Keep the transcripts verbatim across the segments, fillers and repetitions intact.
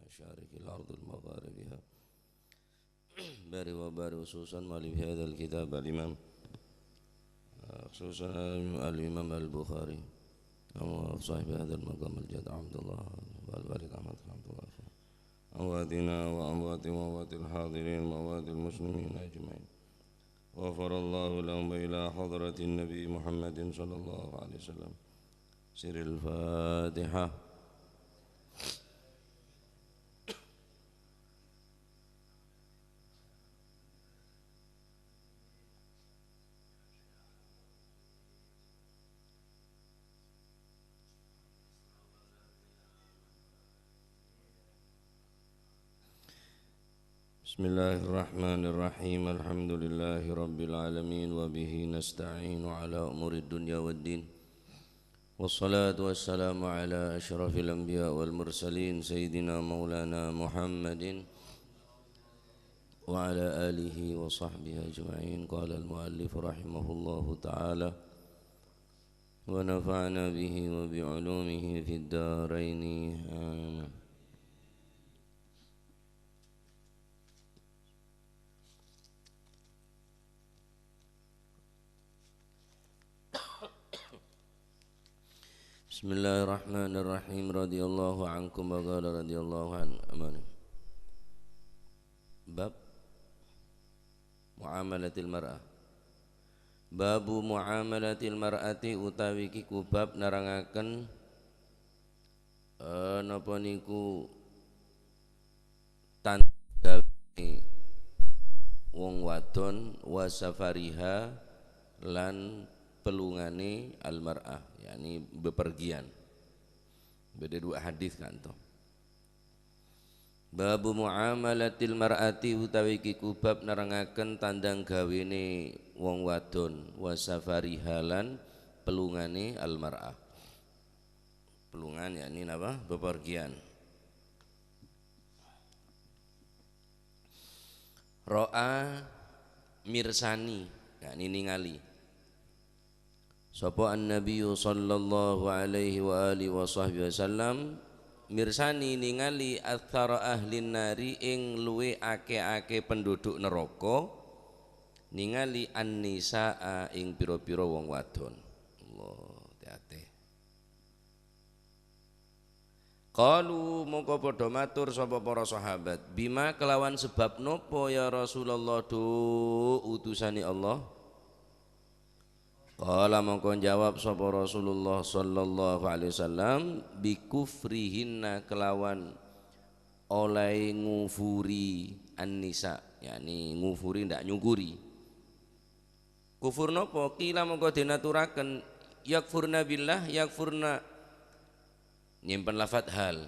مشارق الأرض ومغاربها. بارك وبارك خصوصا مؤلف هذا الكتاب الإمام، خصوصا الإمام البخاري، وصاحب هذا المقام الجليل عبد الله والوالد أحمد رحمة الله، أمواتنا وأموات وأموات الحاضرين وأموات المسلمين أجمعين. غفر الله لهم وإلى حضرة النبي محمد صلى الله عليه وسلم. سر الفاتحة. بسم الله الرحمن الرحيم. الحمد لله رب العالمين، وبه نستعين على أمور الدنيا والدين. والصلاة والسلام على أشرف الأنبياء والمرسلين، سيدنا مولانا محمد وعلى آله وصحبه أجمعين. قال المؤلف رحمه الله تعالى، ونفعنا به وبعلومه في الدارين، آمين. بسم الله الرحمن الرحيم. رضي الله عنكم وقال رضي الله عنه. Amin. Bab muamalatil mar'ah. Babu muamalatil mar'ati, utawi iki ku bab nerangaken, eh, napa niku tan-, gawene wong wadon, wa safariha, lan pelungane al-mar'ah, yakni bepergian. Beda dua hadis kan to. Babu muamalatil mar'ati, utawi iki ku bab nerangaken tandang gawene wong wadon, wa safariha, lan pelungane al-mar'ah. Pelungan yakni napa? Bepergian. Ro'a, mirsani, yakni ningali. Sapa An-Nabiyyu sallallahu alaihi wa alihi wa sahbihi wasallam mirsani, ningali aktsara ahlin nari, ing luwih ake-ake penduduk neraka, ningali an-nisa'a, ing pira-pira wong wadon. Allah, ati-ati. Qalu, mongko padha matur sapa para sahabat, "Bima, kelawan sebab nopo, ya Rasulullah, duh utusane Allah?" Qala, mongko njawab sapa Rasulullah sallallahu alaihi wasallam, "Bi kufrihinna, kelawan oleh ngufuri an-nisa," yakni ngufuri, ndak nyukuri. Kufur nopo? Qila, mongko dinaturaken, "Yakfurna billah, yakfurna," nyimpen lafat hal.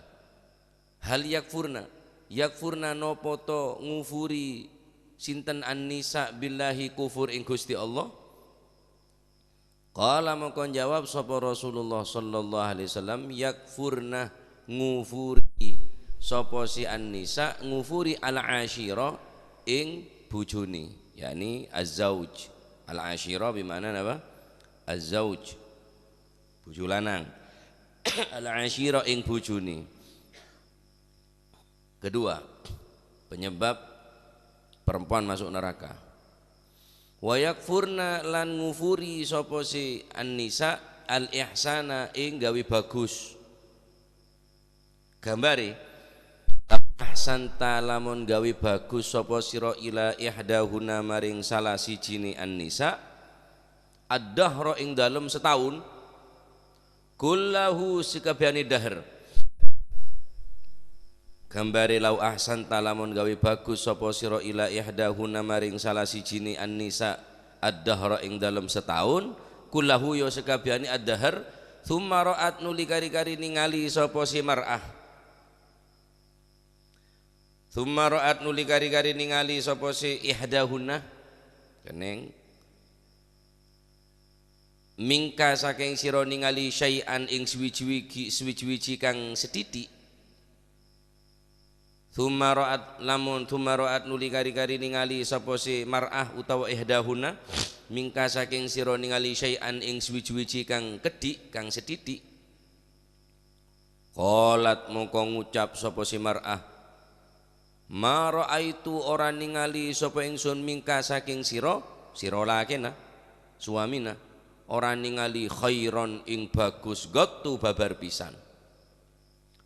"Hal yakfurna, yakfurna nopo to ngufuri sinten an-nisa billahi kufur ing Gusti Allah?" Qala, mongko njawab sapa Rasulullah sallallahu alaihi wasallam, "Yakfurna, ngufuri sapa si an-nisa, ngufuri al-ashira, ing bojone," yakni az-zauj. Al-ashira bima'na napa? Az-zauj. Bojo lanang. Al-ashira, ing bojone. Kedua, penyebab perempuan masuk neraka. "Wa yakfurna, lan ngufuri sapa si an-nisa al-ihsana, ing gawe bagus." Gambare, "Ahsanta, lamun gawe bagus sapa sira ila ihdahunna, maring salah sijine an-nisa, ad-dahra, ing dalem setaun, kullahu, sakabehane dahar." Gambare, "Lau ahsanta, lamun gawe bagus sapa sira ila ihdahunna, maring salah sijine an-nisa, ad-dahra, ing dalem setaun, kullahu, ya sakabehane ad-dahar, tsumma ra'at, nuli kari-kari ningali sapa si mar'ah." "Tsumma ra'at," nuli kari-kari ningali sapa si ihdahunna, keneng, "mingka, saking sira ningali, syai'an, ing suwiji-wiji, suwiji-wiji kang sethithik." "Tsumma ra'at," lamun, "tsumma ra'at," nuli kari-kari ningali sapa si mar'ah utawa ihdahunna, "mingka, saking sira ningali, syai'an, ing suwiji-wiji kang kedhik, kang sethithik." Qalat, mongko ngucap sapa si mar'ah, "Ma ra'aitu, ora ningali sapa ingsun, mingka saking sira," sira lakèna, suamina, "ora ningali khairan ing bagus, qattu, babar pisan."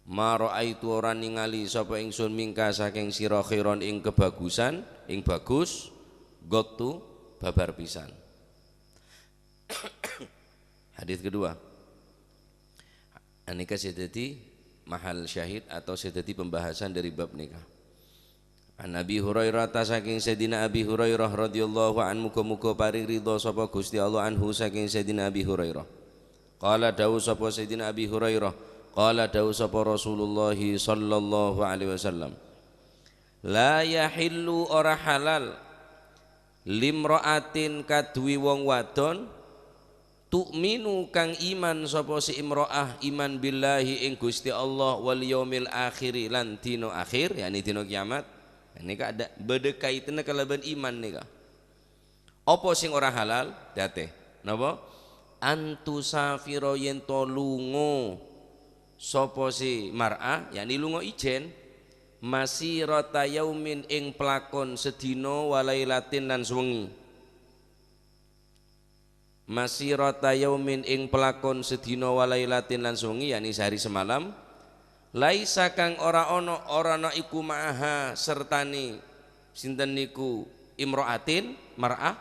"Ma ra'aitu, ora ningali sapa ingsun, mingka saking sira, khairan ing kebagusan, ing bagus, qattu, babar pisan." Hadis kedua. Anèka sè dhâddhi mahal syahid atau sè dhâddhi pembahasan dari bab nèka. An Abi Hurairah, ta saking Sayyidina Abi Hurairah radhiyallahu anhu, muga-muga paring ridha sapa Gusti Allah, anhu, saking Sayyidina Abi Hurairah. Qala, dawuh sapa Sayyidina Abi Hurairah, qala, dawuh sapa Rasulullah sallallahu alaihi wasallam, "La yahillu, ora halal, limra'atin, kaduwi wong wadon, tu'minu, kang iman sapa si imra'ah, iman, billahi, ing Gusti Allah, wal yaumil akhiri, lan dina akhir," yakni dina kiamat. Nèka ada, bâdâ kaitanna kalabân iman nèka. Apa sing ora halal? Dhâtè. Napa? "Antusafira, yèn to lunga sapa si mar'ah," yakni lunga ijèn, "masirata yaumin, ing pelakon sedina, walailatin, lan sewengi." "Masirata yaumin, ing pelakon sedina, walailatin, lan sewengi," yakni sehari semalam. "Laisa, kang ora ana, ora ana iku, ma'aha, sertane sinten niku, imra'atin, mar'ah."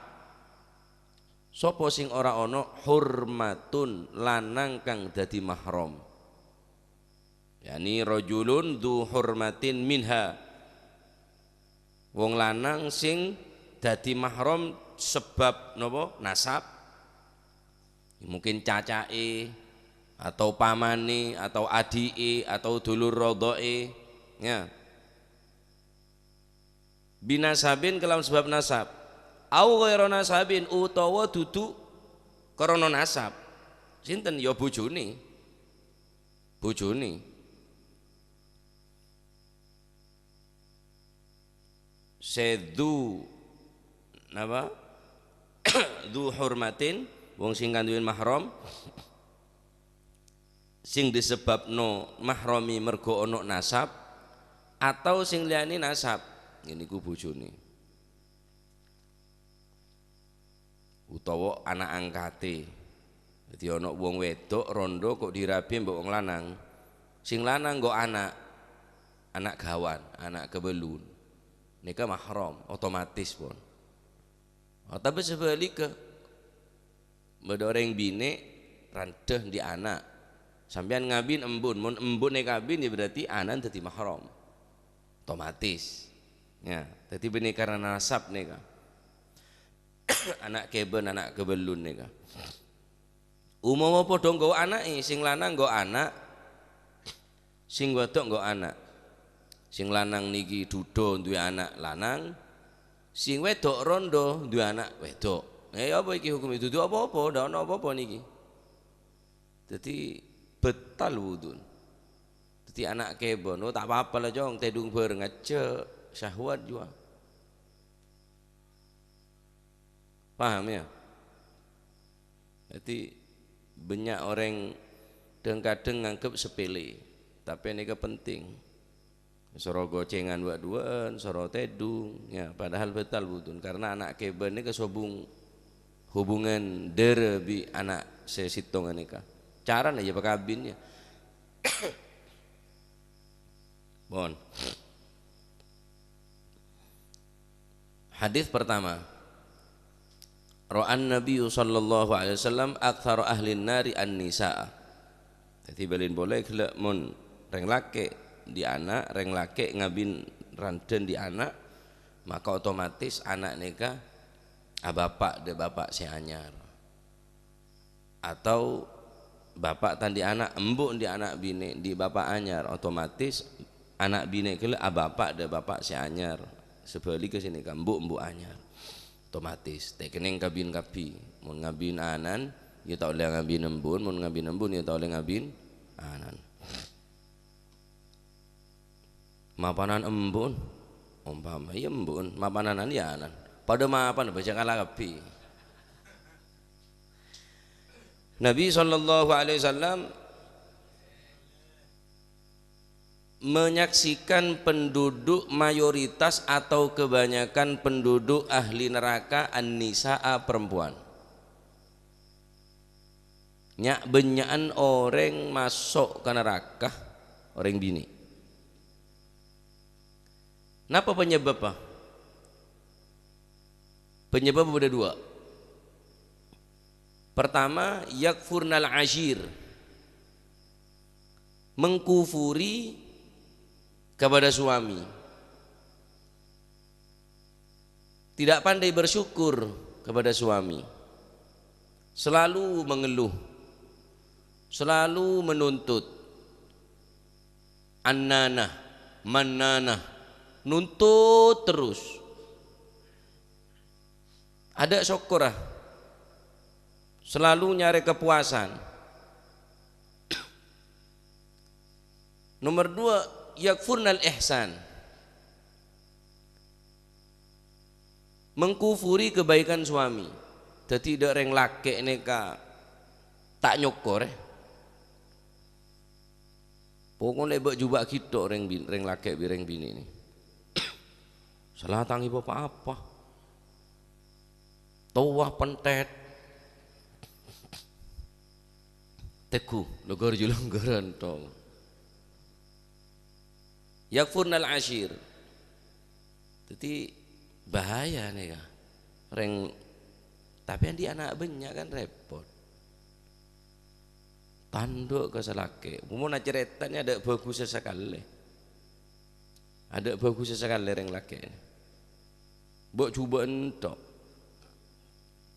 Sapa sing ora ana? "Hurmatun, lanang kang dadi mahram." Yani rajulun dzu hurmatin minha. Wong lanang sing dadi mahram sebab napa? Nasab. Mungkin caca'e, atau pamane, atau adi'e, atau dulur rodho'e. Ya. Binasabin kelawan sebab nasab. Au ghaira nasabin, utawa dudu krana nasab. Sinten? Ya bojone. Bojone. Sedzu, napa? Dzu hurmatin, wong sing kanduwen mahram. Sing disebabno mahrami mergo ana nasab, atau sing liyane nasab, ngene iku bojone. Utawa ana' angkate. Dadi ana wong wedok rondo kok dirabi mbek wong lanang. Sing lanang nggo ana', ana' gawan, ana' kabellun. Neka mahram, otomatis pon. Otabâ sebalikka, bâdâ orèng binè' randhâ andi' ana'. Sampèyan ngabin embun, mon embun èkabin, ya berarti ana'na dâddhi mahram. Otomatis. Ya, dâddhi binè karana nasab nèka. Ana' kèbân, ana' kabellun nèka. Umpama padâ nggawa ana'è, sing lanang nggawa ana', sing wedok nggawa ana'. Sing lanang niki dudu duwe ana' lanang, sing wedok rondo duwe ana' wedok. Eh, apa iki hukumnya? Dudu apa-apa, ndak ana apa-apa niki. Dadi batal wudun. Dadi ana' kèbân, "Oh, ta' apa-apa la, Cong, tèdung bhâreng ajâ, syahwat jua." Paham ya? Jadi, banyak orang kadang-kadang nganggep sepele, tapi nèka penting. Soro gocengan wa-, duwa'an, soro tèdung, ya, padahal batal wudun, karena ana' kèbân nèka sobung hubungan dârâ bi' ana' sè sèttonga nèka. Carana ya pakabin, ya. Pon. Hadis pertama. Ra'an Nabiyyu sallallahu alaihi wasallam aktsara ahlin nari an-nisa'a. Dadi, bâlin polè ghellâ' mon rèng lakè' andi' ana', rèng lakè' ngabin randhâ andi' ana', maka otomatis ana' nèka abapa' dâ' bapa' sè anyar. Atau bapa' ta' andi' ana', embu' andi' ana' binè', andi' bapa' anyar, otomatis ana' binè' ghellâ' abapa' dâ' bapa' sè anyar. Sabhâligghâ sè nèka, embu'-embu' anyar. Otomatis, ta' kennèng kabin kabbhi. Mon ngabin ana'na, ya ta' ollè ngabin embu'na, mon ngabin embu'na, ya ta' ollè ngabin ana'na. Mapanan embu'na. Ompama, ya embu'na. Mapanan ana'na, ya ana'na. Padâ mapan, bâjâ kala kabbhi. Nabi sallallahu alaihi wasallam menyaksikan penduduk mayoritas atau kebanyakan penduduk ahli neraka an-nisa'a, perempuan. Nya'-, bânnya'an orèng maso' ka naraka, orèng binè'. Napa panyebabba? Panyebabba bâdâ duwâ'. Pertama, yakfurnal ashir, mengkufuri kepada suami. Tidak pandai bersyukur kepada suami. Selalu mengeluh. Selalu menuntut. Annanah, mannanah, nuntut terus. Adâ' sokkorra. Selalu nyarè kapuasan. Nomer duwâ', yakfurnal ihsan. Mengkufuri kebaikan suami. Dhâddhi dâ' rèng lakè' nèka ta' nyokorè. Pokokna èbâ'-jubâ' ghi' tok rèng bin-, rèng lakè' bi' rèng binè' nè. Sala ta' ngibâ pa-apa. Towa pentèt. Teggu, longghâr ju longghârân, tong. Yakfurnal ashir. Dhâddhi, bahaya nèka. Rèng, tapè andi' ana' bânnya' kan rèpot. Tandhu' ka sè lakè'. Umpama carètana adâ' bhâghussa sakalè. Adâ' bhâghussa sakalè rèng lakè'. Bâ'-jubâ' èntok.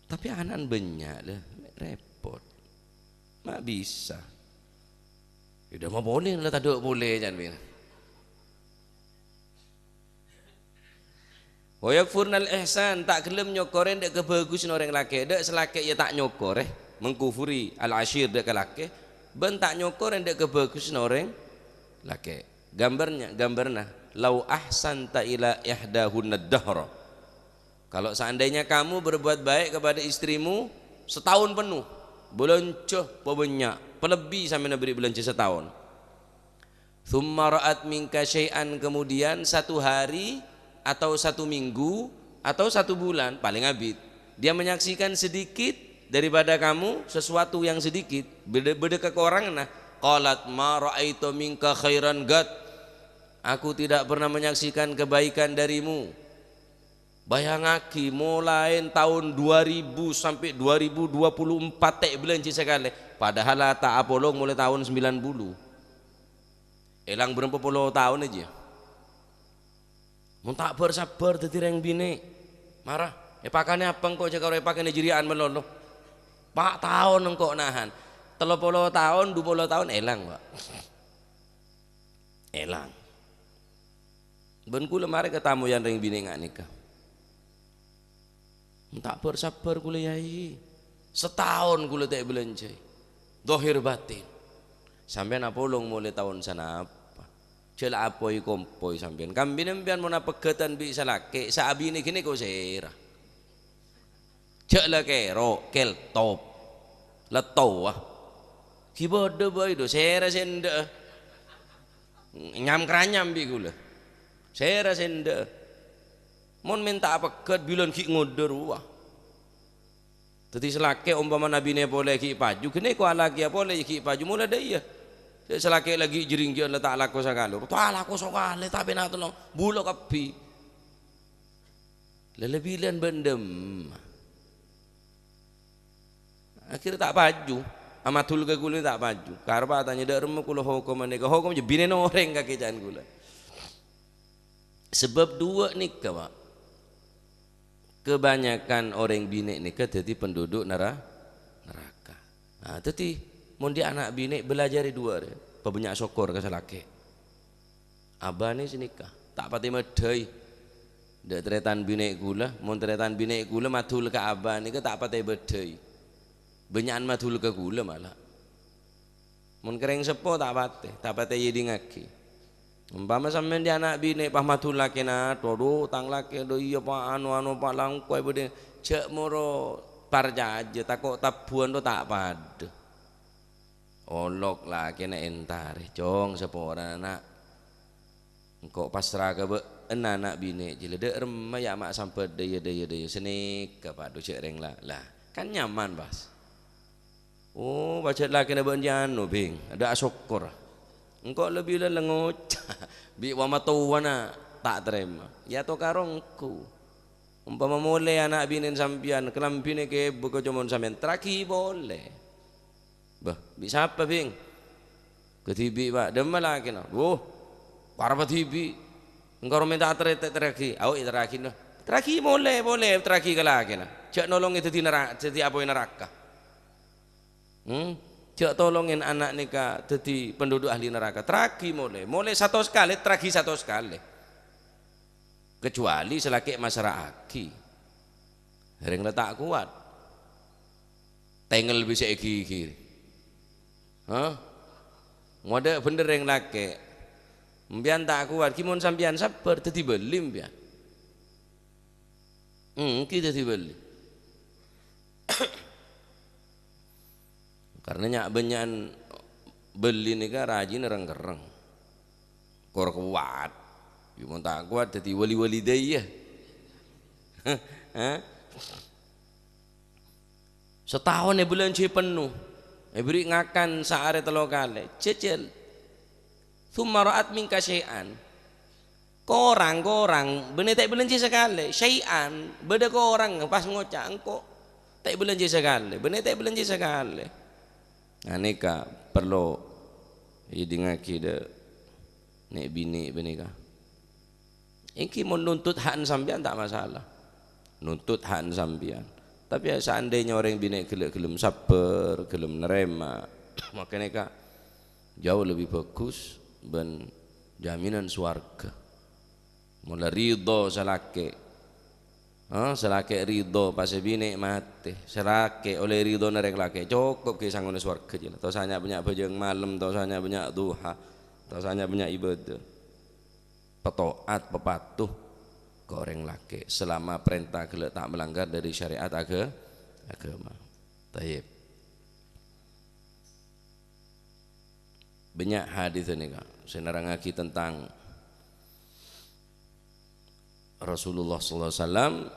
Tapè ana'na bânnya', lè, rèpot. Ma' bisa. Yâ, dâ' ma' polè, la tadâ' polè, can bina. Wa yakfurnal ihsan, ta' ghellem nyokorè dâ' kabhâghusânna orèng lakè'. Dâ' sè lakè' yâ ta' nyokorè, mengkufuri al-ashir dâ' ka lakè', bân ta' nyokorè dâ' kabhâghusânna orèng lakè'. Gambarnya, gambarna, "Lau ahsanta ila ihdahunna dahra." Kalau seandainya kamu berbuat baik kepada istrimu setahun penuh, bâlânjhâ pabânnya', palebbi sampèyan aberri' bâlânjhâ setahun. "Tsumma ra'at minka syai'an," kemudian satu hari atau satu minggu atau satu bulan, paling abit, dia menyaksikan sedikit daripada kamu, sesuatu yang sedikit, bâdâ, bâdâ kakoranganna. "Qalat ma ra'aitu minka khairan qat." "Aku tidak pernah menyaksikan kebaikan darimu." Bayangaghi, molaè taon dua ribu sampè' dua ribu dua puluh empat ta' èbâlânjhâ sakalè, padahal la ta' apolong molaè taon sembilan puluh. Èlang bârâmpa polo taon jiyâ. Mon ta' bâr-sabbhâr dhâddhi rèng binè', mara, èpakanè apa engko' jhâ' karo èpakanè jâriyâ'ân malolo. Pa' taon engko' nahan. Tello polo taon, du polo taon, èlang, Pak. Èlang. Bân kaulâ marè katamoyan rèng binè' nga' nèka. Ta' bâr-sabbhâr kaulâ, Yai. Sataon kaulâ ta' èbâlânjhâi. Dhahir batin. Sampèyan apolong molaè taon sanapa? Jhâ' la apoy-kompoy sampèyan. Kambina sampèyan mon apeggâdhân bi' sè lakè', sè abinè ghânèka sèra. Jhâ' la kèro', kèltop. La towa. Ghi' bâdâ bhâi, do, sèra sè endâ'â. Nyam-kranyam bi' kaulâ. Sèra sè endâ'â. Mon mènta'a peggât, bilân ghi' ngodâ rowa. Dhâddhi sè lakè' ompamana abinè polè ghi' paju, ghânèka alakèya polè ghi' paju, molaè dâ' iyâ. Sè lakè' la ghi' jhâringgiyân la ta' alako sakalè. Ta' alako sakalè, tapè na' tello, bulâ kabbhi. La, la bilân bân dâmma. Akhirnya ta' paju. Amadul ka kaulâ ta' paju. Karep atanya, "Dâ' remma kaulâ hokomma nèka?" "Hokom jâ binèna orèng kakè," ca'na kaulâ. Sabâb duwâ' nèka, Pak. Kebanyakan orèng binè' nèka dhâddhi penduduk nera-, neraka. Nah, dhâddhi mon dhi' ana' binè' bâlâjârè duwâ' rè, pabânnya' sokkor ka sè lakè'. Abâ nè sanèka, ta' patè maddhâi. Dâ' tarètan binè' kaulâ, mon tarètan binè' kaulâ madul ka abâ nèka ta' patè bâddhâi. Bânnya'an madul ka kaulâ mala. Mon kèrèng seppo ta' patè, ta' patè èdingngaghi. Ompama sampèyan dhi' ana' binè' pas madul lakèna, "Todhu, tang lakè, dhu iyâ, Pa', anu, anu, Pa', langkoè bâdâ," jhâ' moro parcajâ, tako' tabbhuwân dhu ta' padâ. Olok lakèna èntarè, "Cong, saporana, Na'. Engko' pasra ka bâ'na ana' binè', jhâ' la dâ' remma ya ma' sambhât dâ' iyâ, dâ' iyâ, dâ' iyâ, sanèka, Pak, dhu jhâ' rèng la-, la, kan nyaman, pas. Oh, pajhât lakèna bâ'na jiyâ anu, Bhing, adâ' asokkor. Engko' lebbi la ngoca', bi' wa matowana ta' tarèma. Ya to karo engko'. Ompama molè ana' binèna sampèyan, kalambhina kèbâ kocomon sampèyan, terraghi polè. Bâh, bi' sapa, Bhing? Kadhibi', Pak. Dâmma lakèna? Wuh, para kadhibi'. Engko' ro mènta aterrè-, terraghi. Ao, èterraghi, no. Terraghi molè, polè, terraghi ka lakèna. Jhâ' nolongè dhâddhi nera-, dhâddhi apoy naraka. Hmm? Jhâ' tolongè ana' nèka dhâddhi penduduk ahli neraka. Terraghi molè. Molè satos kalè, terraghi satos kalè. Kecuali sè lakè' masra'aghi. Rèng la ta' kowat. Tengel bisa èghighiri. Hah? Modâ bhender rèng lakè'. Sampèyan ta' kowat, ghi mon sampèyan sabbhâr, dhâddhi bâli sampèyan. Hmm, ghi dhâddhi bâli. Karna nya'-bânnya'an bâli nèka rajina reng-kerreng. Kor kowat. Ya, mon ta' kowat dhâddhi wali-wali dâiyâ. Hah? Sataon èbâlânjhâi penno. Èbherri' ngakan saarè tello kalè. Jhâjhâl. "Tsumma ra'at minka syai'an." Korang, korang, bânnè ta' èbâlânjhâi sakalè. Syai'an, bâdâ korang pas ngoca', "Engko' ta' èbâlânjhâi sakalè, bânnè ta' èbâlânjhâi sakalè." Nah, nèka parlo èdingngaghi dâ' nè'-binè' panèka. Èngghi mon nuntut ha'na sampèyan ta' masalah. Nuntut ha'na sampèyan. Tapè seandainya orèng binè' ghellâ' ghellem sabbhâr, ghellem narèma, maka nèka jauh lebih bagus bân jaminan sowarghâ. Mon la ridho sè lakè', ha, sè lakè' ridho pas sè binè' matè, sè lakè' ollè ridhona rèng lakè', cokop ghi' sanggona sowarghâ jiyâ la. Ta' osa nya'-bânnya' bhâjâng malem, ta' osa nya'-bânnya' duha, ta' osa nya'-bânnya' ibadah. Pato'at, papatto ka orèng lakè', salama parènta ghellâ' ta' malanggar dâri syarè'at agha-, aghâma. Tayyib. Bânnya' hadis nèka sè nerrangngaghi tentang Rasulullah sallallahu alaihi wasallam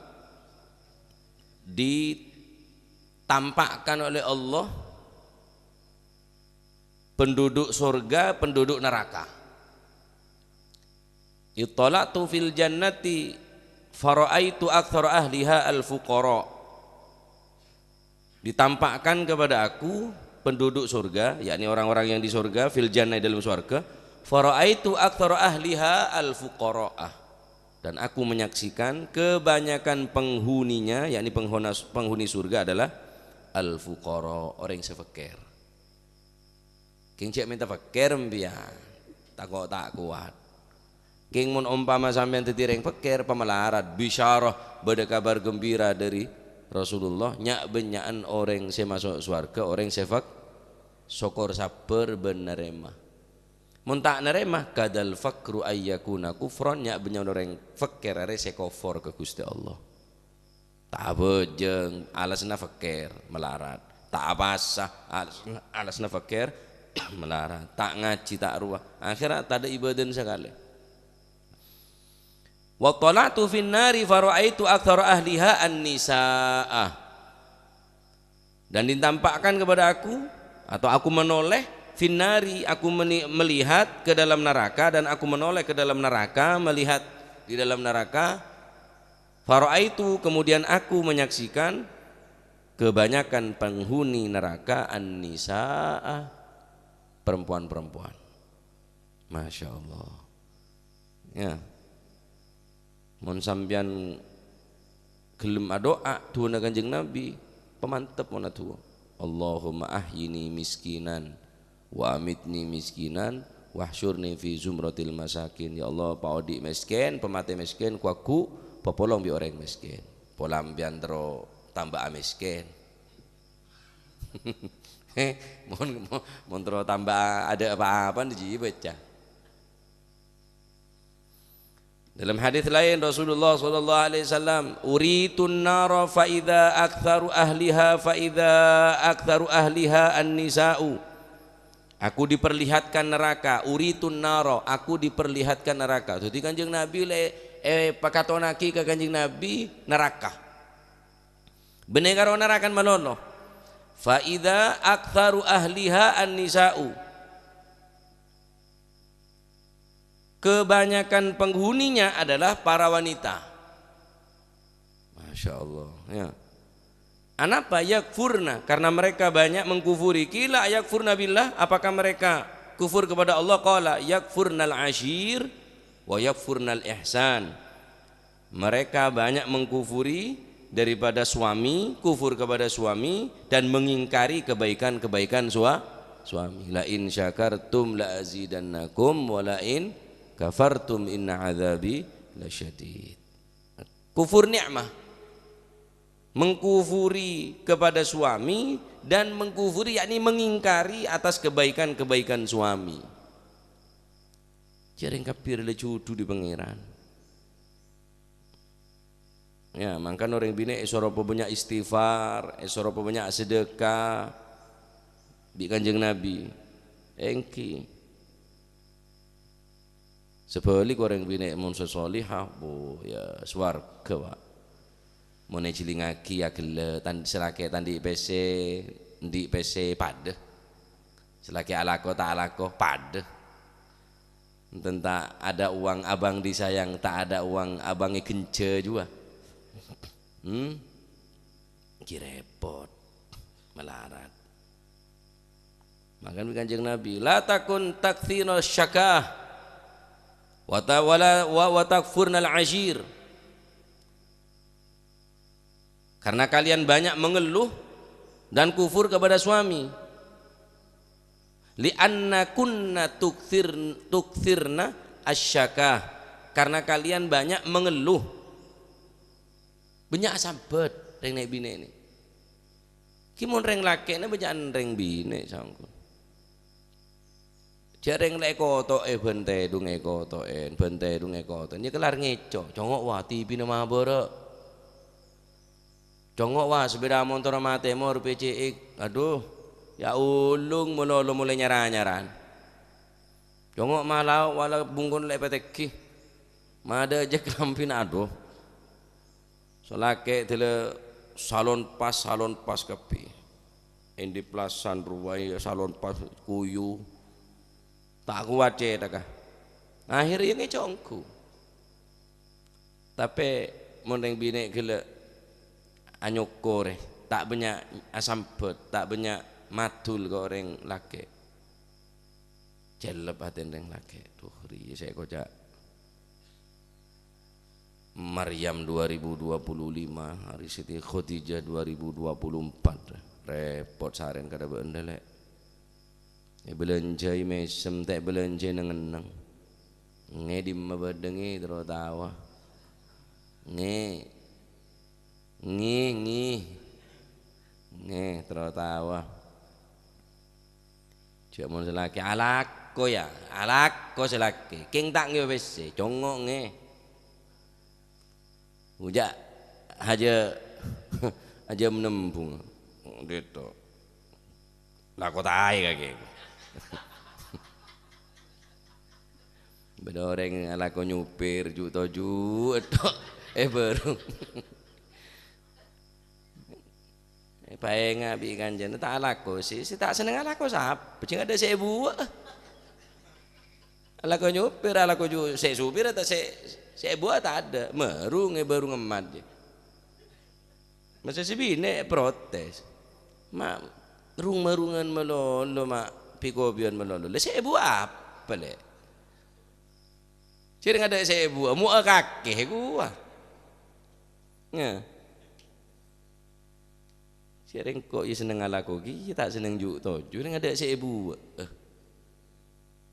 ditampakkan oleh Allah penduduk surga, penduduk neraka. "Ittala'tu fil jannati fara'aitu aktsara ahliha al-fuqara." Ditampakkan kepada aku penduduk surga, yakni orang-orang yang di surga, fil jannah, di dalam surga, "Fara'aitu aktsara ahliha al-fuqara'ah." Dan aku menyaksikan kebanyakan penghuninya, yakni penghuna-, penghuni surga adalah al-fuqara, orang yang fakir. Kèng jhâ' mènta fakir sampèyan, tako' ta' kowat. Kèng mon ompama sampèyan dhâddhi rèng fakir, pamalarat, bisyarah, bâdâ kabar gembira dâri Rasulullah, nya'-bânnya'an orèng sè maso' sowarghâ, orèng sè fak-, sokor, sabbhâr, bân narèma. Mon ta' narèma, kadal fakru ayyakuna kufron, nya'-bânnya'an orèng fakir arè sè kofor ka Ghustè Allah. Ta' abhâjâng, alasanna fakir, malarat. Ta' apasa, alas-, alasanna fakir, malarat. Ta' ngajhi, ta' rowa. Akhirnya tadâ' ibadana sakalè. "Wattala'tu fin nari fara'aitu aktsara ahliha an-nisa'a." Dan ditampakkan kepada aku, atau aku menoleh, fin nari, aku meni-, melihat ke dalam neraka, dan aku menoleh ke dalam neraka, melihat di dalam neraka, Fara'aitu, kemudian aku menyaksikan kebanyakan penghuni neraka an-nisa'a, perempuan-perempuan. Masya Allah. Ya. Mon sampèyan ghellem adu'a, du'ana Kanjeng Nabi, pamantep mon adu'a. "Allahumma ahyini miskinan, wa amitni miskinan, wahsyurni fi zumratil masakin." Ya Allah, paodi' mèskèn, pamatè mèskèn, kowagu papolong bi' orèng mèskèn. Pola sampèyan terro tamba amèskèn. He, mon, mon, mon terro tamba adâ' apa-apa, jiyâ bâca. Dalam hadis lain, Rasulullah sallallahu alaihi wasallam, "Uritun nara fa idza aktsaru ahliha, fa idza aktsaru ahliha an-nisa'u." Aku diperlihatkan neraka, uritun naro, aku diperlihatkan neraka. Dhâddhi Kanjeng Nabi lè-, èpakatonaghi ka Kanjeng Nabi neraka. Bânnè karo neraka malolo. Fa idza aktsaru ahliha an-nisa'u. Kebanyakan penghuninya adalah para wanita. Masya Allah, ya. Anapa? Yakfurna, karena mereka banyak mengkufuri. Qila yakfurna billah, apakah mereka kufur kepada Allah? Qala yakfurnal ashir wa yakfurnal ihsan. Mereka banyak mengkufuri daripada suami, kufur kepada suami, dan mengingkari kebaikan-kebaikan sua-, suami. "La in syakartum la azidannakum, wa la in kafartum inna adzabi lasyadid." Kufur nikmah. Mengkufuri kepada suami dan mengkufuri, yakni mengingkari atas kebaikan-kebaikan suami. Jhâ' rèng kabbhi la jhudhu bi' Pangèran. Ya, mangkana orèng binè' èsoro pabânnya' istighfar, èsoro pabânnya' sedekah bi' Kanjeng Nabi. Èngghi. Sabhâligghâ orèng binè' mon sè solihah, bo, ya, sowarghâ, Pak. Mon èjhilingngaghi, ya, ghellâ', tan-, sè lakè' ta' andi' pèssè, andi' pèssè padâ. Sè lakè' alako ta' alako, padâ. Enten ta' ada uang abang disayang, ta' ada uang abang èghânjhâ jhuwa. Hmm? Ghi' rèpot. Malarat. Mangkana Kanjeng Nabi, "La takun taktsirus syakah, wa ta-, wala, wa, wa takfurnal ashir." Karena kalian banyak mengeluh dan kufur kepada suami. "Li'annakunna tuktsir-, tuktsirna asyakah." Karena kalian banyak mengeluh. Bânnya' asambhât rèng nè' binè' nè. Ghi mon rèng lakè'na bânnya'an rèng binè' saongghuna. Jhâ' rèng la èkoto'è bân tèdung èkoto'è, bân tèdung èkoto'è. Nyè kellar ngèco', congo' wa, T V-na mabârâ'. Congo' wa, sepèda montorra matè mor P C X. Adhu, ya' olung malolo molaè nyara-nyara'an. Congo' malao wala bungkona la èpatèghi. Madâ' jhâ' kalambhina, adhu. Sè lakè' dâlâ salon pas, salon pas kabbhi. Endi plasan rowa ya salon pas kuyu. Ta' kowat cèthagghâ. Akhèrra ya ngèco' ongghu. Tapè mon rèng binè' ghellâ' anyokorè, ta' bânnya' asambhât, ta' bânnya' madul ka orèng lakè'. Cellep atèna rèng lakè'. Duh, rèya sè èkoca'. Maryam dua ribu dua puluh lima, arè Siti Khadijah dua ribu dua puluh empat. Rèpot sarèn kadhâ' bâ'na, Lè'. Èbâlânjhâi mèsem, ta' èbâlânjhâi neng-enneng. Ngè dimma bâdâ ngè terro tawa. Ngè. Ngè, ngè. Ngè, terro tawa. Jhâ' mon sè lakè, alako ya, alako sè lakè. Kèng ta' ngè pèssè, congo' ngè. Ojhâ' hajâ, hajâ nembung. Dito. Lako taè kakè. Bâdâ orèng alako nyopir, ju'-toju', ètto', è bârung. Èpaènga' bi' kancana, ta' alako. Sè, sè ta' senneng alako sapa? Jhâ' adâ' sè èbuwâ. Alako nyopir, alako ju-, sè supir ta' sè, sè èbuwâ tadâ'. Marung è bârung emmat, jhâ'. Masa sè binè' èprotes. Ma' rung-marungan malolo, ma' pi-kopiyan malolo. La sè èbuwâ apa, Lè'? Jhâ' rèng adâ' sè èbuwâ, mo'a kakè kowa. Nga. Jhâ' rèng ko' iyâ senneng alako kèya, ta' senneng ju'-toju', rèng adâ' sè èbuwâ.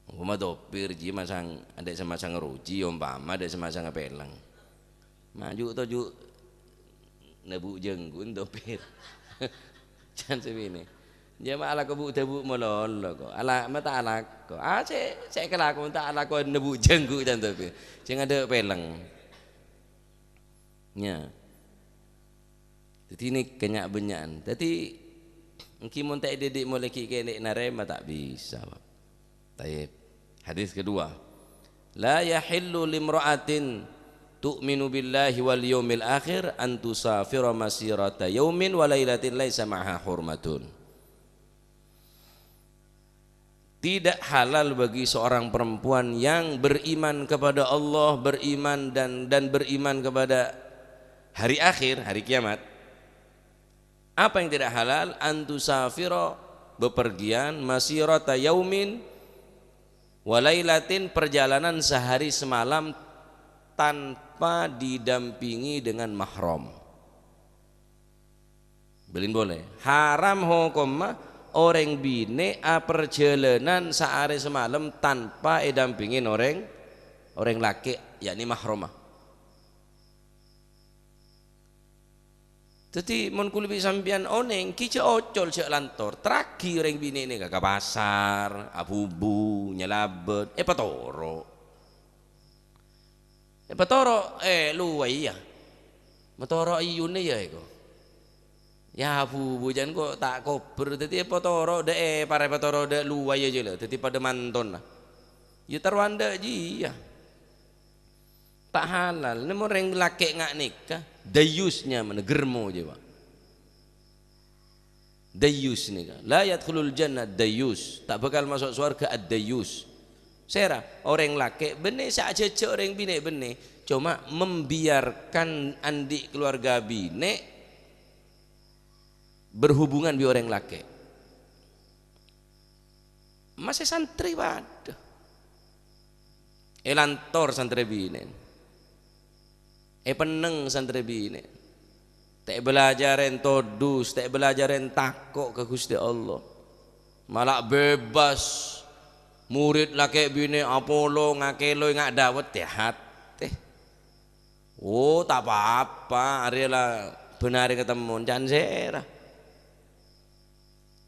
Ompama topir, jiyâ masang, adâ' sè masang roji, ompama adâ' sè masang pèlèng. Ma' ju'-toju' nabuk jhânggu' topir. Can sè binè'. Jhâ' ma' alako bu'-dâbu' malolo ko'. Ala-, ma' ta' alako. Ah, sè, sè èkalako ta' alako nabuk jhânggu' can topir. Sè adâ' pèlèng. Nya. Dhâddhi nèka nya'-bânnya'an. Dhâddhi Èngghi mon ta' èdidik molaè ghi' kènè' narèma, ta' bisa, Pak. Tayyib. Hadis kedua. "La yahillu limra'atin tu'minu billahi wal yaumil akhir an tusafira masirata yaumin wa lailatin laisa ma'aha hurmatun." Tidak halal bagi seorang perempuan yang beriman kepada Allah, beriman dan, dan beriman kepada hari akhir, hari kiamat. Apa yang tidak halal? An tusafira, bepergian, masirata yaumin wa lailatin, perjalanan sehari semalam tanpa didampingi dengan mahram. Bâlin polè. Haram hokomma orèng binè' aparjhâlânan saarè samalem tanpa èdampingin orèng, orèng lakè', yakni mahromma. Dhâddhi, mon kulâ bi' sampèyan onèng, ghi' jhâ' ocol, jhâ' lantor. Terraghi orèng binè' nèka ka pasar, abubu, nyalabât, èpatoro'. Èpatoro', eh, luwâ iyâ. Matoro' iyuna iyâ èko. Yâ, abubu jân ko' ta' kobâr, dhâddhi èpatoro' dâ' èpar, èpatoro' dâ' luwâ iyâ jâlâ, dhâddhi padâ mantona. Iyâ, tarowan dâ' jiyâ. Ta' halal. Nèmo rèng lakè' nga' nèka, dayus nyamana, germo jiyâ, Pak. Dayus nèka, "La yadkhulul jannah dayus." Ta' bhâkal maso' sowarghâ ad-dayus. Sèra, orèng lakè' bânnè sè ajhâjhâ orèng binè' bânnè, coma membiarkan andi' keluarga binè' berhubungan bi' orèng lakè'. Masè santrè padâ. Èlantor santrè binè'. Èpennèng santrè binè'. Ta' èbâlâjârèn todus, ta' èbâlâjârèn tako' ka Ghustè Allah. Mala bebas. Mored lakè' binè' apolong, akèloi, nga' dâwet, tè-hatè. Oh, ta' pa-apa, arèya la bân arè katemmon, can sèra.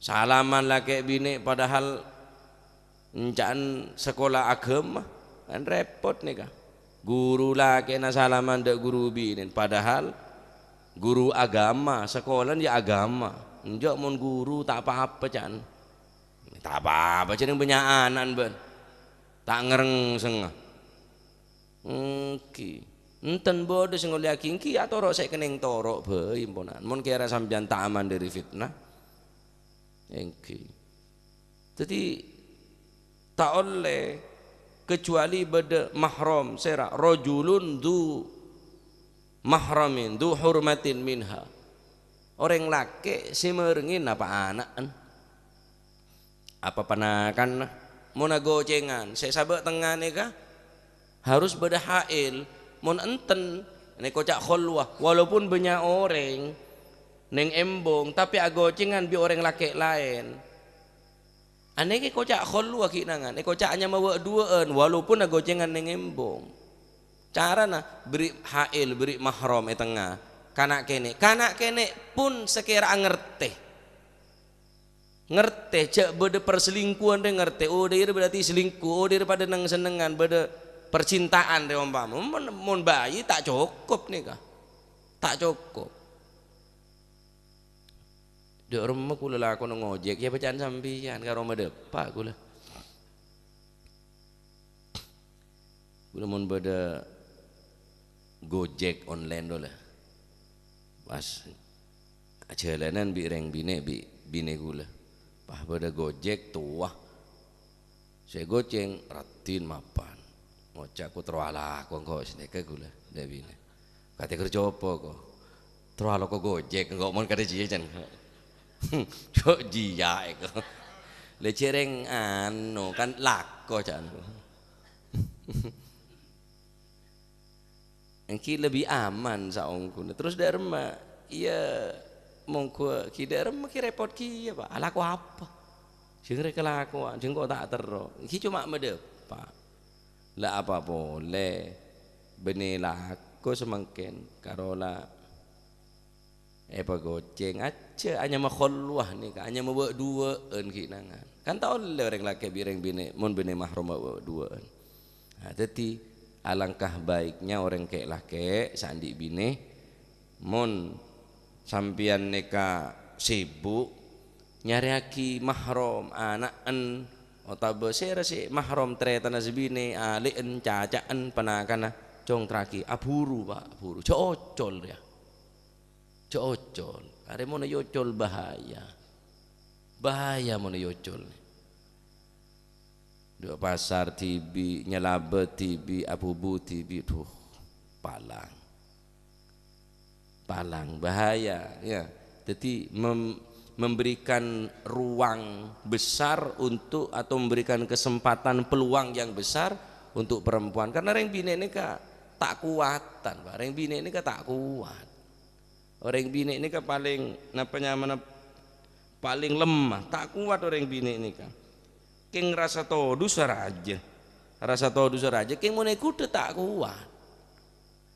Salaman lakè' binè' padahal enca'na sakola aghâma, kan rèpot nèka. Guru lakè'na salaman dâ' guru binè'na, padahal guru aghâma, sakolana yâ aghâma. Enjâ' mon guru ta' pa-apa, can. Ta' pa-apa, jhâ' nèng bânnya' ana'na bân. Ta' ngrèngsengnga. Èngghi. Enten bâdâ sè ngollèyaghi, èngghi atoro' sè kennèng toro' bhâi, emponan. Mon kèra sampèyan ta' aman dâri fitnah. Èngghi. Dhâddhi, ta' ollè kecuali bâdâ mahram, sèra, rajulun dzu mahramin, dzu hurmatin minha. Orèng lakè' sè marengngè napa ana'na. Apa panakanna? Mon agocèngan, sè sabâ' tengnga nèka harus bâdâ hail. Mon enten, èkoca' kholwah, walaupun bânnya' orèng nèng embong, tapè agocèngan bi' orèng lakè' laèn. Anèka èkoca' kholwah ghi' nangan, èkoca' anyama bâ' duwâ'ân, walaupun agocèngan nèng embong. Carana, bâri' hail, bâri' mahram è tengnga. Kana' kènè', kana' kènè' pon sakèra ngartè. Ngartè, jhâ' bâdâ perselingkuhan rè ngartè. Oh, dhâ'iyâ rè berarti selingkuh. Oh, dhâ'iyâ rè padâ neng-sennengngan, bâdâ percintaan rè ompama. Mon, mon bhâi ta' cokop nèka. Ta' cokop. Dâ' remma kulâ lakona ngojek, yâ bâcaan sampèyan karo madâpa' kulâ. Kulâ mon bâdâ Gojek online dâ' la. Pas ajhâlânan bi' rèng binè', bi' binè kulâ. Pas bâdâ Gojek towa. Sè gocèng raddhin mapan. Ngoca' ko terro alako engko' sanèka kulâ, dâ' binè. Katè kerja apa ko? Terro alako Gojek engko' mon kadhâ jiyâ can. Cok jiyâ èko. Lè jhâreng anu kan lako can. Èngghi lebbi aman saongghuna. Terros dâ' remma, iyâ, mongghu ghi' dâ' remma ghi' rèpot kèya, Pak. Alako apa? Jhâng rè kalakowan, jhâng ko' ta' terro. Èngghi coma madâpa'. La apa polè, bânnè lako samangkèn, karo la èpagocèng ajjhâ, anyama kholwah nèka, anyama bâ'-duwâ'ân ghi' nangan. Kan ta' ollè orèng lakè' bi' rèng binè', mon binè mahram bâ'-duwâ'ân. Nah, dhâddhi alangkah baiknya orèng kè'-lakè' sè andi' binè, mon sampèyan nèka sibuk, Nyarèyaghi mahram, ana'en, otabâ sèra sè mahram, tarètanna sè binè', alè'en, caca'en, panakanna, cong terraghi, aburu, Pak, aburu. Jhâ' ocol, yâ. Jhâ' ocol. Arè mon èocol bahaya. Bahaya mon èocol. Dhu pasar dhibi', nyalabât dhibi', abubu dhibi', dhuh, palang. Palang, bahaya, ya. Jadi mem-, memberikan ruang besar untuk, atau memberikan kesempatan, peluang yang besar untuk perempuan. Karena rèng binè' nèka ta' kowatan, Pak. Rèng binè' nèka ta' kowat. Orèng binè' nèka palèng, napa nyamana, palèng lemah, ta' kowat orèng binè' nèka. Kèng rasa todusâ rajâ. Rasa todusâ rajâ, kèng mon èghudhâ ta' kowat.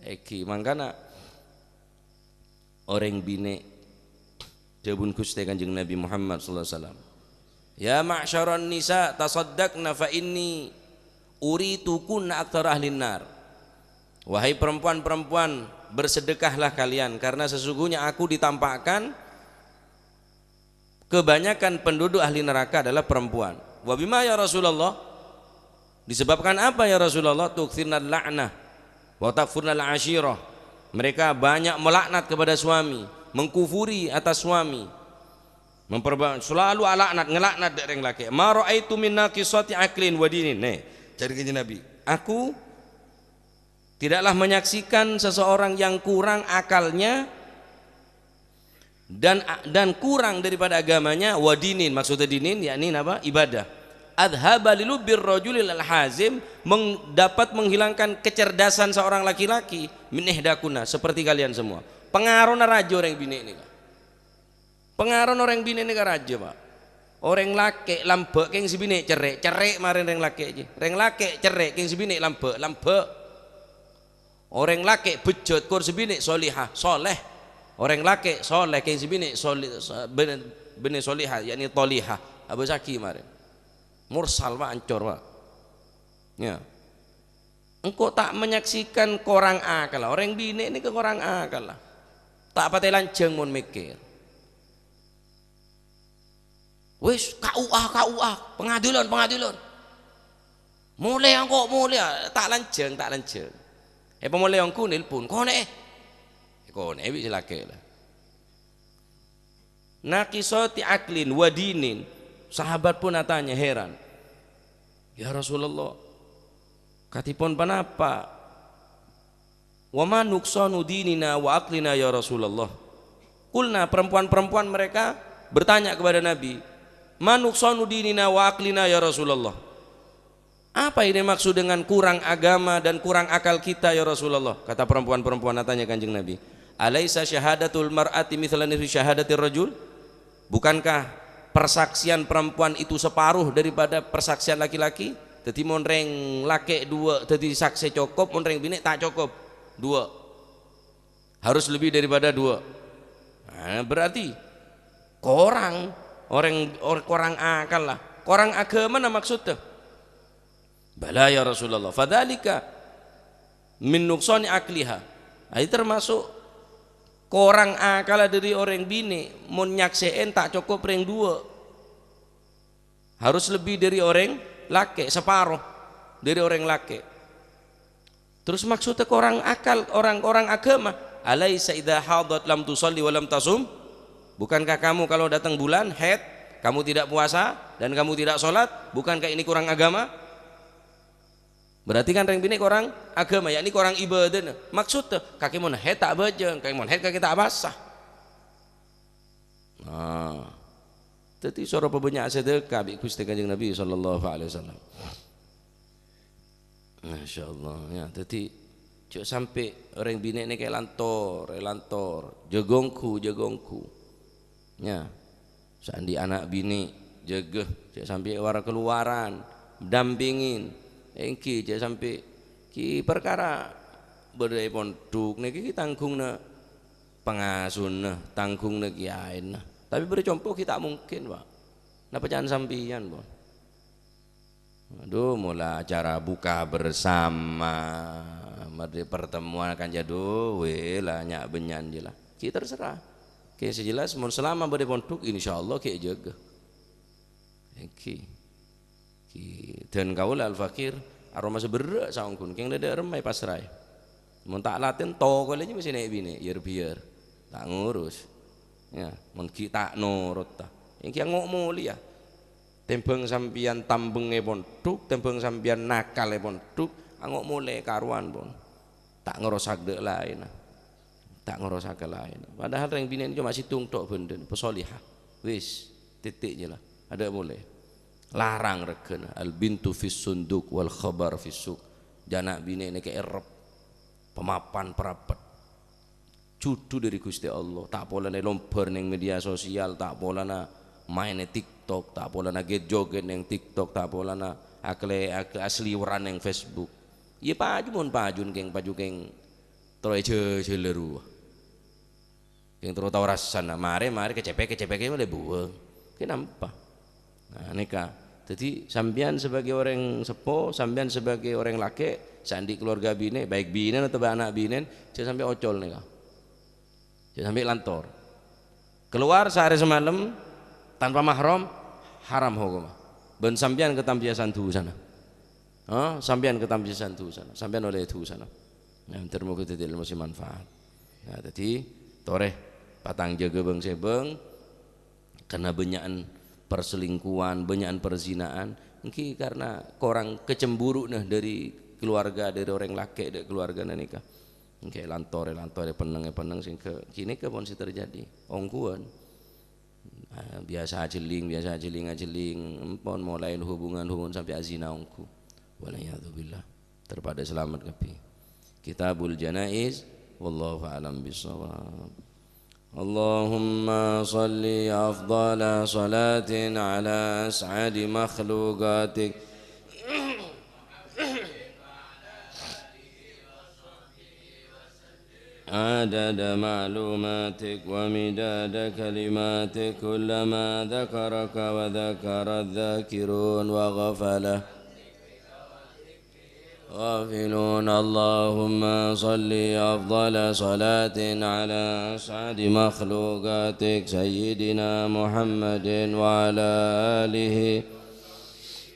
Èngghi, mangkana orèng binè', dhâbuna Ghustè Kanjeng Nabi Muhammad sallallahu alaihi wasallam, "Ya ma'syaran nisa, tasaddaqna fa inni uritukunna aktsara ahlin nar." Wahai perempuan-perempuan, bersedekahlah kalian, karena sesungguhnya aku ditampakkan kebanyakan penduduk ahli neraka adalah perempuan. "Wa bima ya Rasulullah?" Disebabkan apa ya Rasulullah? "Tuktsirnal la'nah wa takfurnal ashirah." Mereka banyak melaknat kepada suami, mengkufuri atas suami. Memperba-, selalu alaknat, ngelaknat dâ' rèng lakè'. "Ma ra'aitu min naqisati aqlin wa dinin." Nih, jârèya Kanjeng Nabi, "Aku tidaklah menyaksikan seseorang yang kurang akalnya dan, dan kurang daripada agamanya, wa dinin," maksudnya dinin, yakni napa? Ibadah. "Adhaba lilubbir rajulil hazim," meng-, dapat menghilangkan kecerdasan seorang laki-laki, "min ihdakunna," seperti kalian semua. Pangarona rajâ orèng binè' nèka. Pangarona orèng binè' nèka rajâ, Pak. Orèng lakè' lambâ' kèng sè binè' cerrè', cerrè' marèn rèng lakè' jiyâ. Rèng lakè' cerrè' kèng sè binè' lambâ', lambâ'. Orèng lakè' bejjhât kor sè binè' solihah, soleh. Orèng lakè' soleh kèng sè binè' soli-, so-, binè', binè' solihah, yakni tolihah. Abâsaghi marèn. Mursal, Pak, ancor, Pak. Ya. Engko' ta' menyaksikan korang akal. Orèng binè' nèka korang akal. Ta' patè lanjhâng mon mèkkèr. Wis, K U A, K U A, pengadilan, pengadilan. Molè engko', molè, ta' lanjhâng, ta' lanjhâng. Èpamolè ongghu nelpon, "Konè'è." Èkonè'è bi' sè lakè' la. Naqisati aqlin wa dinin. Sahabat pun atanya, heran. "Ya Rasulullah, katèpon ponapa? Wa ma nuqsanu dinina wa aqlina ya Rasulullah?" Qulna, perempuan-perempuan mereka bertanya kepada Nabi, "Ma nuqsanu dinina wa aqlina ya Rasulullah?" "Apa ini maksud dengan kurang agama dan kurang akal kita, ya Rasulullah?" Kata perempuan-perempuan, atanya Kanjeng Nabi, "Alaisa syahadatul mar'ati mithla nisfi syahadatir rajul?" Bukankah persaksian perempuan itu separuh daripada persaksian laki-laki? Dhâddhi mon rèng lakè' duwâ' dhâddhi saksè cokop, mon rèng binè' ta' cokop duwâ'. Harus lebih daripada dua. Nah, berarti korang, orèng, or-, korang akal la. Korang aghâmana maksodda? "Bala ya Rasulullah, fadzalika min nuqsani aqliha." Nah, ini termasuk korang akal dâri orèng binè', mon nyaksè'è ta' cokop rèng duwâ'. Harus lebih dâri orèng lakè', saparo dâri orèng lakè'. Terus maksodda korang akal, orang, orang aghâma, "Alaisa idza hadat lam tusalli wa lam tasum?" Bukankah kamu kalau datang bulan haid, kamu tidak puasa dan kamu tidak sholat, bukankah ini kurang agama? Berarti kan rèng binè' korang aghâma, yakni korang ibâdâna. Maksodda, kakè mon haid ta' abhâjâng, kakè mon haid kakè ta' apasa. Nah, dhâddhi soro pabânnya' sadhâka bi' Ghustè Kanjeng Nabi sallallahu alaihi wasallam. Masya Allah, ya. Dhâddhi, jhâ' sampè' orèng binè' nèka èlantor, èlantor, jâgâ ongghu, jâgâ ongghu. Ya. Saandi' ana' binè', jâgâ, jhâ' sampè' wara-kaluwaran, dampingin. Èngghi, jhâ' sampè' ki parkara bâdâ è pondhuk nèka ki tangghungnga pangasunna, tangghungnga kiyaèna. Tapè bâdâ compo' ghi' ta' mungkin, Pak. Napa ca'na sampèyan, pon? Adhu, mola acara buka bersama, mardhi pertemuan kan jâ, dhu, wè la, nya'-bânnya'an jiyâ la. Ghi' terserah. Kè sè jelas, mon salama bâdâ è pondhuk, insyaallah ghi' èjâgâ. Èngghi. Ghi-, dân kaulâ al-faqir, aromasa berrâ' saongghuna, kèng dâ'-dâ' remma èpasraè. Mon ta' latèn, tokol jâ mesti nè'-binè', yâr-biyâr. Ta' ngurus. Ya, mon ghi' ta' norot, ta. Èngghi ango' molèya. Tèmbhâng sampèyan tambheng è pondhuk, tèmbhâng sampèyan nakal è pondhuk, ango' molè karowan, pon. Ta' ngarosak dâ' laènna. Ta' ngarosak ka laènna. Padahal rèng binè' coma sèttong tho' bhândhâna, pasolèha. Wis, titik jâ la. Adâ' molè. Larang règhâna. Al-bintu fis sunduk wal khabar fis suq. Jhâ' na' binè' nèka èrep. Pamapan parapet. Jhudhu dâri Ghustè Allah. Ta' polana èlombhâr neng media sosial, ta' polana maèn è TikTok, ta' polana ghet-joget neng TikTok, ta' polana akle-, ak-, asliweran neng Facebook. Iyâ paju mon paju kèng, paju kèng terro èjhâjhâlâ rowa. Kèng terro tao rassana, marè, marè kècèpèk, kècèpèk malè buwâng. Kènapa? Nah, nèka. Dhâddhi, sampèyan sebagai orèng seppo, sampèyan sebagai orèng lakè', sè andi' keluarga binè, baik binèn otabâ ana' binèn, jhâ' sampè' ocol nèka. Jhâ' sampè' lantor. Keluar saarè samalem tanpa mahram, haram hokomma. Bân sampèyan katambiyasan dhusana. Ha, sampèyan katambiyasan dhusana. Sampèyan ollè dhusana. Nah, ter moga dhâddhi ilmu sè manfaat. Nah, dhâddhi, torè patang jâgâ bâng-sèbâng, karena bânnya'an perselingkuhan, bânnya'an perzinaan, èngghi karena korang kecemburu'na dâri keluarga, dâri orèng lakè' dâ' keluargana nèka. Èngghi lantor, lantor, penneng, penneng, sehingga ghânèka pon sè terjadi. Ongghuwân. Ah, biyasa ajhelling, biyasa ajhelling, ajhelling, empon molaè hubungan-hubungan sampè' azina ongghu. Wal iyadzu billah. Terro padâ salamet kabbhi. Kitabul Janaiz, wallahu a'lam bissawab. اللهم صل أفضل صلاة على أسعد مخلوقاتك عدد معلوماتك ومداد كلماتك، كلما ذكرك وذكر الذاكرون وغفل غافلون. اللهم صل أفضل صلاة على أسعد مخلوقاتك سيدنا محمد وعلى آله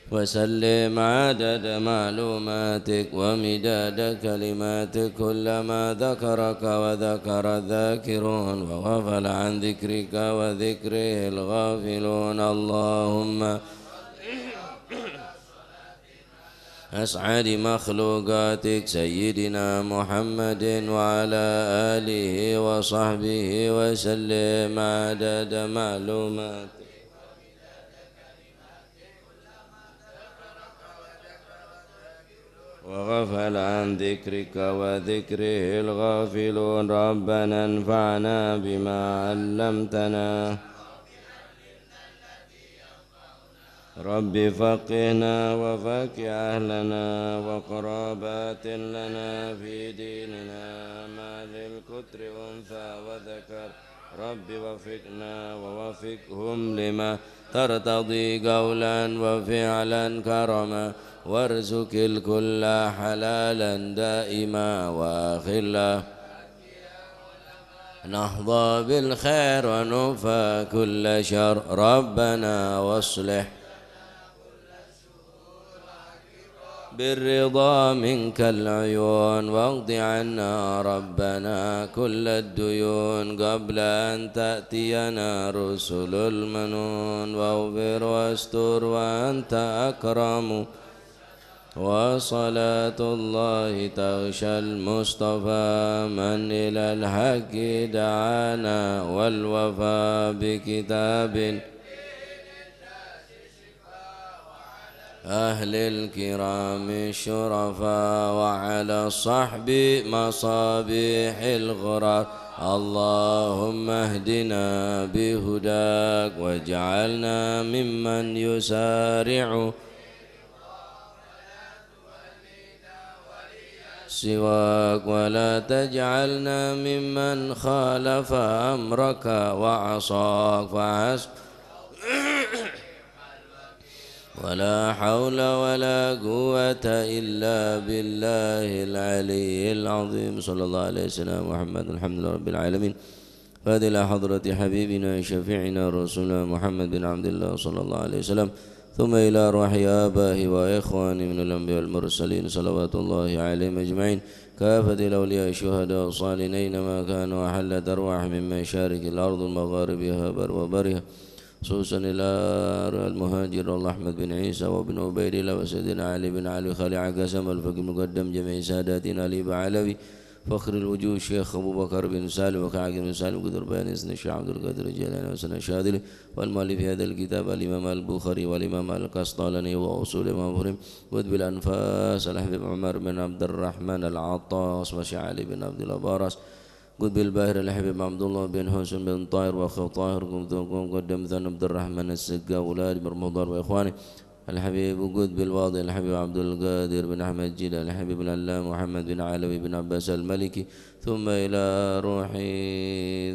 وسلم عدد معلوماتك ومداد كلماتك، كلما ذكرك وذكر الذاكرون وغفل عن ذكرك وذكره الغافلون. اللهم أسعد مخلوقاتك سيدنا محمد وعلى آله وصحبه وسلم عدد معلوماتك وغفل عن ذكرك وذكره الغافلون. ربنا انفعنا بما علمتنا. رب فقهنا وفقه أهلنا وقرابات لنا في ديننا مع ذي القدر أنثى وذكر. رب وفقنا ووفقهم لما ترتضي قولا وفعلا كرما، وارزق الكل حلالا دائما وأخلا نحظى بالخير ونكفى كل شر. ربنا واصلح بالرضا منك العيون، واقض عنا ربنا كل الديون قبل أن تأتينا رسل المنون، واغفر واستر وأنت أكرم. وصلاة الله تغشى المصطفى من إلى الحق دعانا، والوفاء بكتاب أهل الكرام الشرفاء، وعلى الصحب مصابيح الغرر. اللهم اهدنا بهداك، واجعلنا ممن يسارع سواك، ولا تجعلنا ممن خالف أمرك وعصاك، فحسبنا ولا حول ولا قوة إلا بالله العلي العظيم. صلى الله على سيدنا محمد، الحمد لله رب العالمين. فهذه إلى حضرة حبيبنا شفيعنا رسولنا محمد بن عبد الله صلى الله عليه وسلم، ثم إلى أرواح آبائه وإخوانه من الأنبياء والمرسلين صلوات الله عليهم أجمعين، كافة الأولياء الشهداء الصالحين أينما كانوا، وحلت أرواحهم من مشارق الأرض ومغاربها وبرها، خصوصا إلى أرواح المهاجر أحمد بن عيسى وابن عبيد الله وسيدنا علي بن علي خليل قاسم الفقيه المقدم جميع ساداتنا آل بعلوي، فخر الوجود الشيخ أبو بكر بن سالم وكعب بن سالم قطب البيان سيدنا الشيخ عبد القادر الجيلاني وسيدنا الشاذلي، والمؤلف هذا الكتاب الإمام البخاري والإمام القسطلاني وأصول إمام مسلم، قطب الأنفاس الحبيب عمر بن عبد الرحمن العطاس وشيخ علي بن عبد الله براس، قطب الباهر الحبيب عبد الله بن حسين بن طاهر وأخي طاهر، قطب المقدم ثاني عبد الرحمن السقاف، أولاد مرمضان وإخوانه، الحبيب قطب الوادي الحبيب عبد القادر بن أحمد جيلاني، الحبيب العلامة محمد بن علوي بن عباس المالكي، ثم إلى روحه،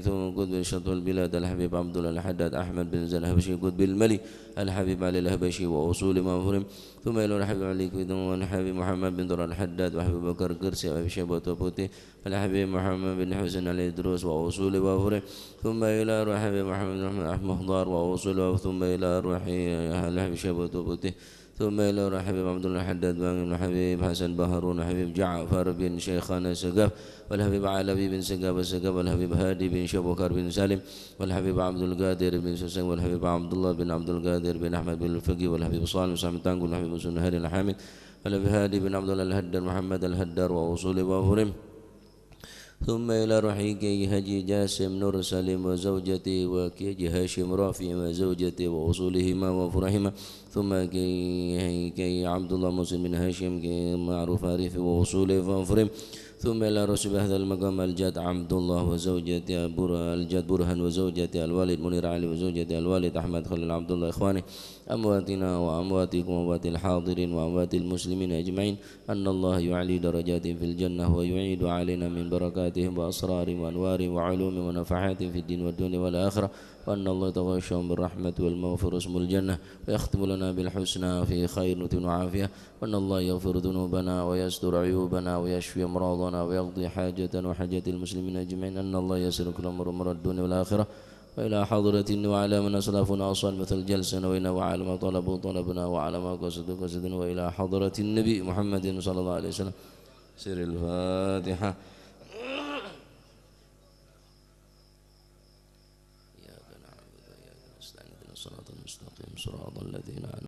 ثم قطب شطر البلاد الحبيب عبد الله الحداد أحمد بن زين الحبشي، قطب الملي الحبيب علي الحبشي وأصول إمام مسلم، ثم إلى الحبيب علي كويت والحبيب محمد بن طلال الحداد وأبي بكر قرسي وأبي شيبة وطوبوتي، الحبيب محمد بن حسين الإدروس وأصول وفروع، ثم إلى روح الحبيب محمد بن أحمد مخضار وأصول، ثم إلى روح الحبيب شيبة وطوبوتي، ثم إلى روح الحبيب عبد الله الحداد بن الحبيب حسن بهرون، الحبيب جعفر بن شيخان السقاف، والحبيب علوي بن سقاف السقاف، والحبيب هادي بن شبكر بن سالم، والحبيب عبد القادر بن سوسن، والحبيب عبد الله بن عبد القادر بن أحمد بن الفقي، والحبيب صالح بن سامي تانقل، والحبيب سنهاري الحامد، والحبيب هادي بن عبد الله الهداد محمد الهدار وأصول وفروع. ثم إلى روح كي حاجي جاسم نور سليم وزوجته، وكي حاجي هاشم رافع وزوجته وأصولهما وفروعهما، ثم كي، كي عبد الله مسلم بن هاشم كي معروف عارف وأصوله وفروعه، ثم إلى روح صاحب هذا المقام الجد عبد الله وزوجته بر-، الجد برهان وزوجته الوالد منير علي وزوجته الوالد أحمد خليل عبد الله إخوانه أمواتنا وأمواتكم وأموات الحاضرين وأموات المسلمين أجمعين. أن الله يعلي درجاتهم في الجنة ويعيد علينا من بركاتهم وأسرارهم وأنوارهم وعلومهم ونفحاتهم في الدين والدنيا والآخرة، وأن الله يتغشاهم بالرحمة والمغفرة واسم الجنة، ويختم لنا بالحسنى في خير وعافية، وأن الله يغفر ذنوبنا ويستر عيوبنا ويشفي أمراضنا ويقضي حاجتنا وحاجات المسلمين أجمعين، أن الله ييسر كل أمر أمور الدنيا والآخرة، وإلى حضرة النبي وعلى من أسلفنا أصحاب مثل جلسنا وإنا وعلى ما طلبوا طلبنا وعلى ما قصدوا قصدنا وإلى حضرة النبي محمد صلى الله عليه وسلم. سر الفاتحة. إياك نعبد وإياك نستعين، اهدنا الصراط المستقيم، صراط الذين أنعمت